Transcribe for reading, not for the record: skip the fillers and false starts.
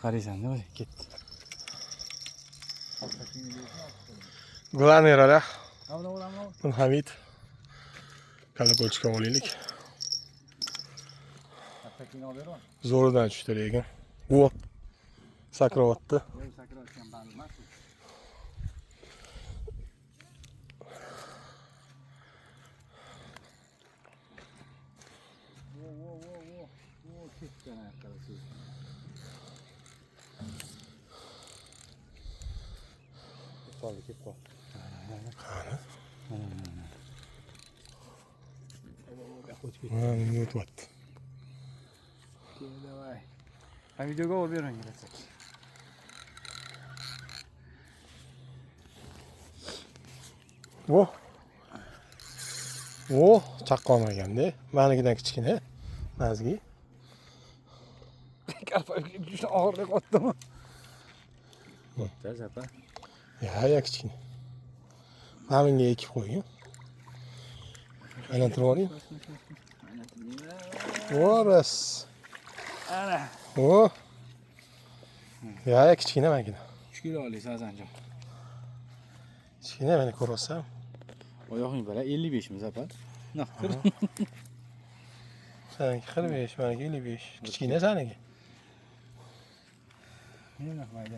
Qaraysan, nima ketdi. Главный ролях Hamid. Колокольчик olaylik. Zo'ridan tushdi lekin. O. Sakrayapti. Qoldi, ketib qoldi. Ha, bunga o'tyapti. Давай. Ha, videoga olib bering, kerak. O. O, chaqqon ekanda. Manikidan kichkina. Mazgi. Juda og'irlik otdimi? Katta zapa. Ya, kichkina. Mana bunga ekib qo'ying. Aylantirib oling. O, ras. Ana. O. Ya, kichkina manikidan. 3 kilo olasiz, Azanjon. Kichkina meni ko'ryapsan. Oyog'ing bilan 55 mi zapa? Naq tur. Saniki 45, maniki 55. Kichkina saniki. Nima mayda.